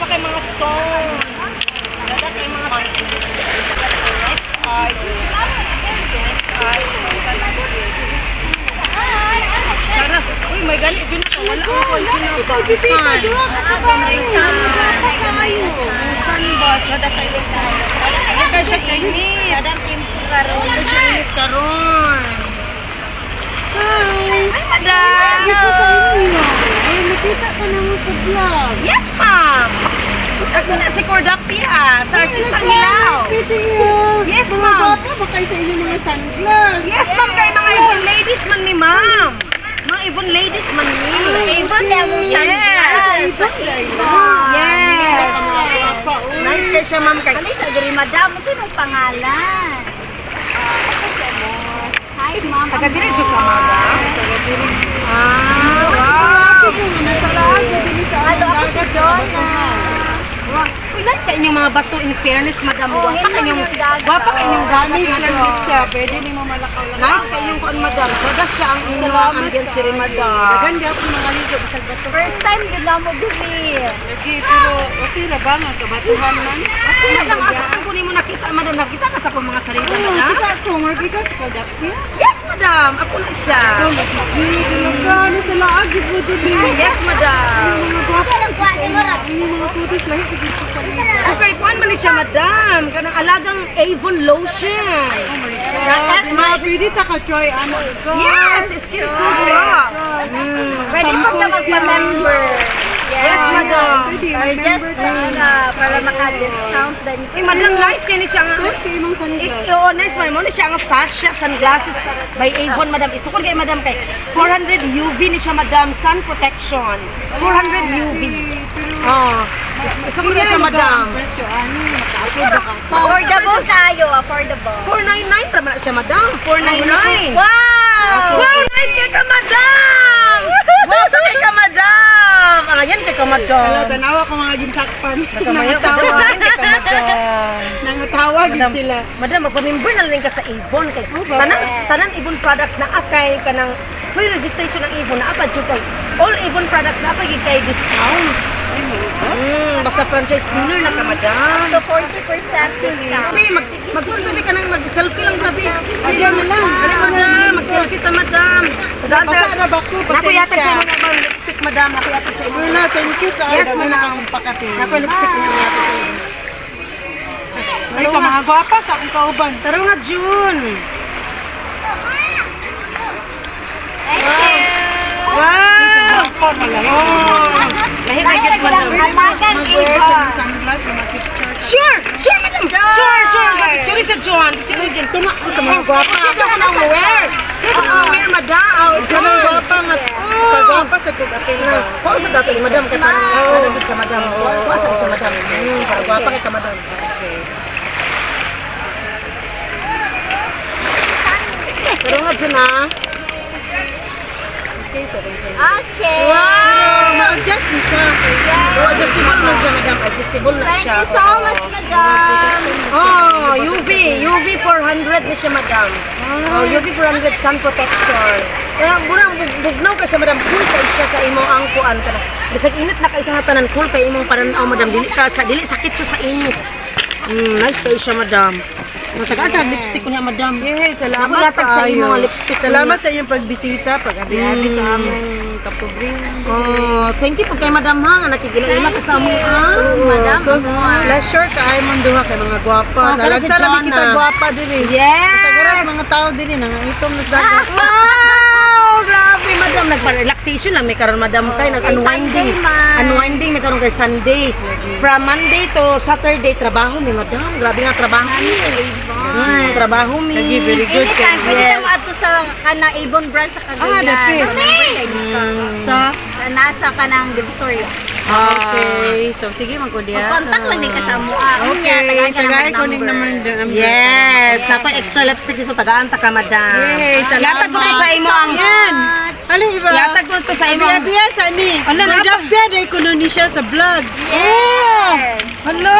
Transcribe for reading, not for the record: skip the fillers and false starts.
kay mga stone. Sada kay mga nice kaayo. Nice kaayo. Tara. Uy, may gani dyan na. Wala ko dyan na. Ikaw bisita, duha ka ka ba? San ba? Tsada kayo. Wala kay siya init. Madam, timpo karon. Wala siya init karon. Hi! Hi, madam! Lagi ko sa inyo. Ay, nakita ka na mo sa vlog. Yes, ma'am! Ako na si Cordapia, sa Artistang Hilaw. Nice meeting you. Yes, mga ma'am. Gwapa ba kayo sa inyong mga sunglass? Yes, ma'am, kay mga Avon ladies man ni ma'am. Mga Avon ladies man ni. Avon na mong Yes. Sa ibang dahil. Yes. Mga gwapa, uy. Nice kay siya, ma'am. Kay Kali sa diri, madam, sino pangalan? Hi, ma'am. Taga dire jud ka, madam. Ah, wow. Happy ko nga nasa laag na dili sa among Hello, ako si dagat sa Jonah. Kabatuhan. Wow. Uy, nice kay inyong mga bato, in fairness, madam. Oh, Gwapa hinlo kay inyong yung dagat. gwapa kay inyong dagat, Promise lang madam. gid siya. Pwede ni mo malakaw-lakaw. Nice kay inyong kuan, madam. Soda siya ang inyong ambience diri, madam. Dagan gyapon mga ligo bisag bato. First time yun na mo diri. Lagi, pero okay ra ba nga kabatuhan man? Madam, asa man ko nimo nakita, madam? Nakita ka sa akong mga salita, Oo, madam? kita ko, marbi ka sa Kodapia. Yes, madam. Ako na siya. Ikaw, lagi, talaga, nasa laag, yun mo dili. Yes, madam. Ang mga gwapa, ang mga kutis lahi, pagit sa salita. Okay, kuan man ni siya, madam. Kanang alagang Avon lotion. Oh my God. Mga pwede ta ka try, ano, ikaw. Yes, skin so soft. Pwede pa ka magpa-member. Yes, madam. Pwede, Or just remember ta. para maka-discount din. Uy, madam, nice kay ni siya nga. Nice kay imong sunglass. Oo, nice man. Mo ni siya ang Sasha sunglasses by Avon, madam. Isukod kay madam kay 400 UV ni siya, madam. Sun protection. 400 UV. Oh. Isukod kay siya, madam. Presyo, ano, maka-afford ba ka? Affordable tayo, affordable. 499 ra man na siya, madam. 499. Wow! Wow, nice kay ka, madam! Wow, kay ka, madam! Ah, yan kay ka, madam. Hello, tanawa ko mga ginsakpan. Nakamayo ka, Nangatawa. madam. Kay ka, madam. Nangatawa gid sila. Madam, magpa-member na lang ka sa Avon kay Oh, ba? tanan tanan Avon products na akay kanang free registration ng Avon na apa jud kay all Avon products na apa gid kay discount. Basta franchise dealer na ka, madam. So 40% discount. Bi, magpunta bi ka nang mag-selfie lang grabe. Agya na lang. Dali, madam, mag-selfie ta, madam. Tagaan Basa na ba ko? Nako yatag sa Pasensya. imong mga lipstick, madam. Nako yatag sa imong. Wala, thank you ka. Yes, Yes, madam. madam. Akong pakape. Nako lipstick niyo yatag sa imo. Ay, ka mga gwapa sa akong kauban. Tara nga, June. Thank you! Wow! Gwapa malaki. Oh, lahi ra gyud, madam. Alagang Mag-wear Avon. sa sunglass, mga picture. Sure, madam. Sure. Picture sa John. Picture sa John. Tuna ko sa mga gwapa. Siya ka na wear. Siya ka na wear, madam. Oh, Sa John. mga gwapa nga, Oh. pagwapa sa kog apil ba. Kuha sa dato ni madam kay parang sana gid siya, madam. Kuha sa siya, madam. Para gwapa kay ka, madam. Okay. Pero nga dyan ah. Okay, sa rin sa Okay. Wow! Ma-adjust ni siya. Oh, adjustable man siya, madam. Adjustable na Thank siya. you so much, madam. Oh, UV. UV 400 na siya, madam. Oh, UV 400 sun protection. Kaya, murang bugnaw ka siya, madam. Cool kay siya sa imong ang kuan ka na. Bisag init na kay sa tanan, cool kay imong panan-aw, madam. Dili ka sa dili sakit siya sa init. Nice kay siya, madam. Matagal ta lipstick ko niya, madam. Yay, salamat Ako yatag sa kaayo. imo nga lipstick. Salamat sa iyong pagbisita, pag-abi-abi sa among kapobreng. Oh, thank you po kay madam ha nga nakigila-ila ka sa among ah. Madam, So, pleasure kaayo mong duha kay mga gwapa. Oh, kala si Nalagsa ra mi kita Jonah. gwapa diri. Yes! Tagaras mga tao diri nangaitom nas dagat. Wow! Grabe, madam. Nagpa-relaxation lang. May karon, madam, kay nag-unwinding. Sunday man. Unwinding, may karon kay Sunday. From Monday to Saturday, trabaho mi, madam. Grabe nga trabaho mi. Trabaho mi. Lagi, very good. Anytime, pwede ka maadto sa kanang Avon brand sa Cagayan. Ah, dapit. Member tayo ka. Sa Nasa kanang Divisoria. Okay. So sige man ko diya. Contact lang din ka sa mua. Okay, tagay ko ning naman number. Yes, nako extra lipstick dito tagaan ta ka, madam. Yay, salamat. Yatag ko to sa imo ang Yan. Alin iba? Yatag ko to sa imo ang Abi-abiya sa ni. Ala, napa- Abi-abiya dahil kuno ni siya sa vlog. Oh! Hala,